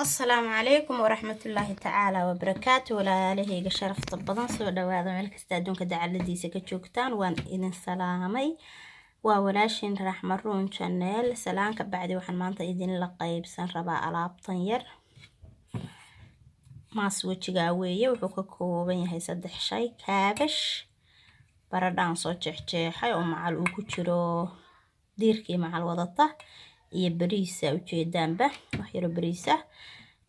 Asalaamu calaykum waraxmatullaahi tacaala wabarakaatu. Walaalahayga sharafta badan, soo dhawaada meel kasta adduunka dacaladiisa ka joogtaan. Waan idin salaamay. Waa walaashin Raxma Ruun Channel. Salaanka bacdi, waxaan maanta idinla qaybsan rabaa alaabtan yar. Maas wejigaa weeye. Wuxuu ka kooban yahay saddex shay: kaabash, baradhaan soo jeexjeexay oo macal uu ku jiro diirkii macal wadata, iyo bariisa. Ujeedaanba, wax yaro bariisa.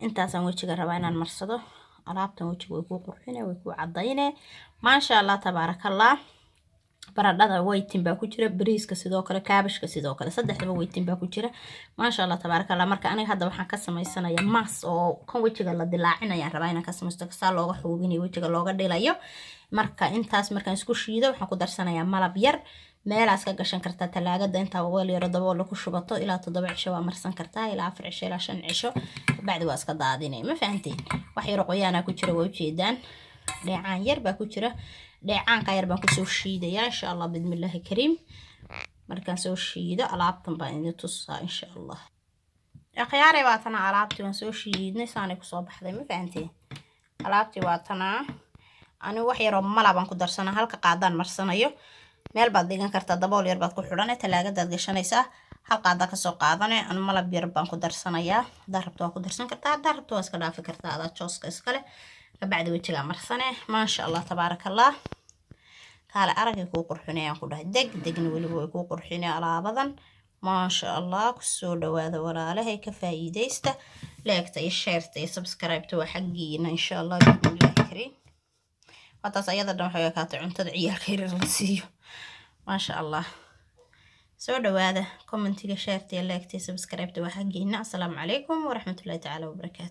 Intaasaan wejiga rabaa inaan marsado. Alaabtan wejiga way kuu qurxine, way kuu cadayne. Maasha Allah, tabaarakallah. Baradhada whitening baa ku jira, bariiska sidoo kale, kaabashka sidoo kale, saddexdaba whitening baa ku jira. Maasha Allah, tabaarakallah. Marka aniga hadda waxaan ka samaysanaya maas oo kan wejiga la dilaacinayaan rabaa inaan ka samaysto, kasaa looga xuubinayo, wejiga looga dhilayo. Marka intaas markaan isku shiido, waxaan ku darsanayaa malab yar. Meelaas ka gashan kartaa talaagada. Intaa weel yaro daboola ku shubato, ilaa 7 cisho waa marsan kartaa, ilaa 4 cisho, ilaa 5 cisho. Kabacdi waa iska daadinay. Ma fahanteen? Wax yaro qoyaanaa ku jira, waa ujeedaan, dheecaan yar baa ku jira. Dheecaanka yar baan kusoo shiidayaa, insha Allah, bismillaahi kariim. Markaan soo shiido, alaabtan baan idin tusaa, insha Allah. Akhyaaray, waa tanaa alaabtii waan soo shiidnay, saanay kusoo baxday. Ma fahanteen? Alaabtii waa tanaa. Anigu wax yaroo malabaan ku darsanaa, halka qaadaan marsanayo. Meel baad dhigan kartaa, dabool yar baad ku xidhane, talaagadaad gashanaysaa, hal qaadaa kasoo qaadane. Anu malab yar baan ku darsanayaa. Haddaa rabto waa ku darsan kartaa, haddaa rabto waa iska dhaafi kartaa, adaa jooska iskale. Kabacdi wejigaa marsane. Maasha Allah, tabaarakallah. Kaale aragay kuu qurxinayaan ku dhahay, deg degna weliba way kuu qurxinay alaabadan. Maasha Allah. Kusoo dhawaada walaalahay, ka faa'iidaysta. Like-ta iyo share-ta iyo subscribe-ta waa xaggiina, insha Allah, bismillahi kariim. Waataas ayada dhan waxay ekaatay cuntada ciyaalka yaryar la siiyo. Maasha Allah. Soo dhawaada. Comment-iga, share-ta iyo like-ta iyo subscribe-ta waa xaggiina. Asalaamu calaykum waraxmatullahi tacaala wabarakaatu.